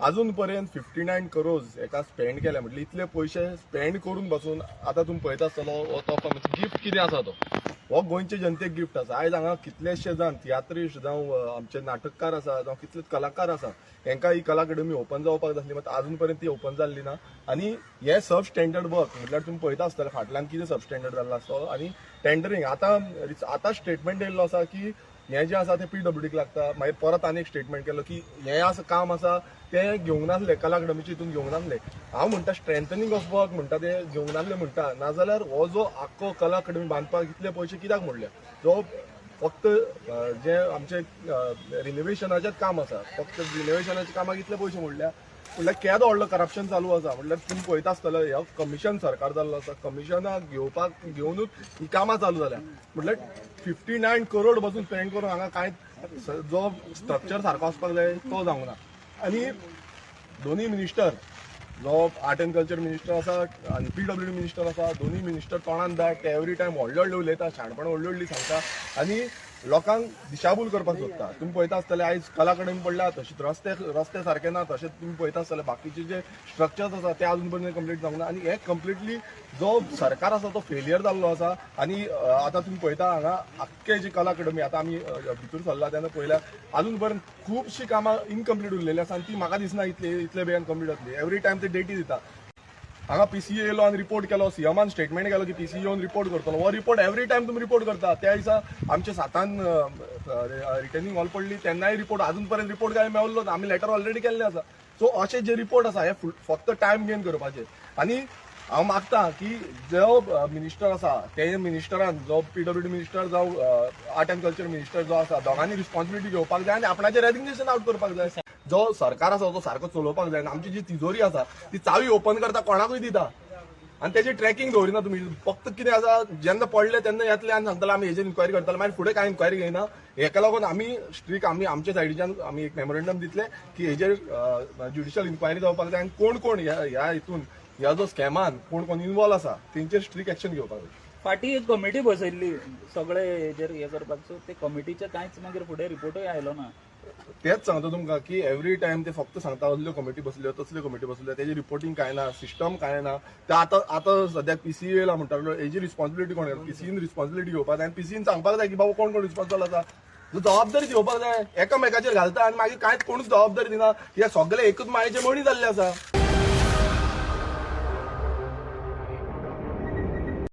अजून पर्यंत 59 करोर्स हेका स्पेंड केले. म्हटल्यार इतले पयशे स्पेंड करून बसून आतां तुमी पळयता आसतलो हो तो गिफ्ट कितें आसा तो. हो गोंयचे जनतेक गिफ्ट आसा. आयज हांगा कितलेशे जाण तियात्रिस्ट जावं, आमचे नाटककार आसा, जावं कितले कलाकार आसा, हेंकां ही कला अकादमी ओपन जावपाक जाय आसली, मात अजून पर्यंत ती ओपन जाल्ली ना. आनी हे सब स्टँडर्ड वर्क म्हटल्यार तुमी पळयता आसतले फाटल्यान कितें सब स्टँडर्ड जाल्लो आसतो. आनी टेंडरींग आतां आतां स्टेटमेंट येयल्लो आसा की हें जें आसा तें पीडब्ल्यूडीक लागता. मागीर परत आनी एक स्टेटमेंट केलो की हें आसा काम आसा तें घेवंक नासलें, कला अकादमीचे हितून घेवंक नासलें. हांव म्हणटा, स्ट्रेंथनिंग ऑफ वर्क म्हणटा ते घेवंक नासले म्हणटा, नाजाल्यार हो जो आख्खो कला अकादमी बांदपाक इतले पयशे कित्याक मोडले? जो फक्त जे आमचे रिनोवेशनाचेच काम आसा, फक्त रिनोवेशनाच्या कामाक इतले पयशे मोडल्या म्हटल्यार केदो व्हडलो करप्शन चालू आसा. म्हटल्यार तुमी पळयता आसतले, ह्या कमिशन सरकार जाल्लो आसा, कमिशनाक घेवपाक घेवनूच ही कामां चालू जाल्या. म्हटल्यार 59 करोड बसून स्पेंड करून हांगा कांय जो स्ट्रक्चर सारको आसपाक जाय तो जावंक ना. आनी दोनूय मिनिस्टर, जो आर्ट अँड कल्चर मिनिस्टर आसा आनी पीडब्ल्यूडी मिनिस्टर आसा, दोनूय मिनिस्टर तोंडान दाट. ते एवरी टायम व्हडले व्हडले उलयता, शाणपण व्हडली व्हडली सांगता आनी लोकांक दिशाभूल करपाक सोदता. तुमी पळयता आसतले, आयज कला कडेन पडल्या तशेंच रस्ते रस्ते सारके ना. तशेंच तुमी पळयता आसतले, बाकीचे जे स्ट्रक्चर्स आसा ते अजून पर्यंत कंप्लीट जावंक ना. आनी हे कंप्लिटली जो सरकार आसा तो फेलियर जाल्लो आसा. आनी आतां तुमी पळयता, हांगा आख्खे जी कला अकादमी आतां आमी भितर सरला तेन्ना पळयल्यार अजून पर्यंत खुबशीं कामां इनकम्प्लीट उरलेली आसा आनी ती म्हाका दिसना इतले इतले बेगीन कंप्लीट जातली. एवरी टायम ते डेटी दिता. हांगा पीसीए येयलो आनी रिपोर्ट केलो, सीएमान स्टेटमेंट केलो की पीसीए येवन रिपोर्ट करतलो. हो रिपोर्ट एवरी टायम तुमी रिपोर्ट करता. त्या दिसा आमच्या सातान रिटर्निंग हॉल पडली तेन्नाय रिपोर्ट, अजून पर्यंत रिपोर्ट काय मेळलो ना. आमी लेटर ऑलरेडी केल्ले आसा. सो अशे जे रिपोर्ट आसा हे फक्त टायम गेन करपाचे. आनी हांव मागता की जो मिनिस्टर आसा ते मिनिस्टरान, जो पीडब्ल्यूडी मिनिस्टर जावं आर्ट अँड कल्चर मिनिस्टर जो आसा, दोगांनी रिस्पॉन्सिबिलिटी घेवपाक जाय आनी आपणाचें रेजिग्नेशन आउट करपाक जाय. जो सरकार आसा तो सारको चलोवपाक जाय आनी आमची जी तिजोरी आसा ती चावी ओपन करता, कोणाकूय दिता आनी तेजी ट्रॅकिंग दवरिना तुमी. फक्त कितें आसा, जेन्ना पडले तेन्ना येतले आनी सांगतले आमी हेजेर इन्क्वायरी करतले, मागीर फुडें कांय इन्क्वायरी घेयना. हेका लागून आमी स्ट्रीक आमी आमच्या सायडीच्यान आमी एक मेमोरेंडम दितले की हेजेर ज्युडिशियल इन्क्वायरी जावपाक जाय आनी कोण कोण ह्या ह्या हितून, ह्या जो स्कॅमान कोण कोण इन्वॉल्व आसा तेंचेर स्ट्रीक एक्शन घेवपाक जाय. फाटीं एक कमिटी बसयल्ली सगळे हेजेर हे करपाक, सो ते कमिटीचे कांयच मागीर फुडें रिपोर्टूय आयलो ना. तेच सांगता तुमकां की एवरी टायम ते फक्त सांगता असल्यो कमिटी बसल्यो, तसल्यो कमिटी बसल्यो, तेजी रिपोर्टिंग कांय ना, सिस्टम कांय ना. ते आतां आतां सद्याक पीसीए ला म्हणटा, हेजी रिस्पॉन्सिबिलिटी कोण? पीसीएन रिस्पॉन्सिबिलिटी घेवपाक जाय आनी पीसीएन सांगपाक जाय की बाबा कोण कोण रिस्पॉन्सिबल आसा. जबाबदारी घेवपाक जाय. एकामेकाचेर घालता आनी मागीर कांयच कोणूच जबाबदारी दिना. हे सगळे एकूच मायेचे मणी जाल्ले आसा.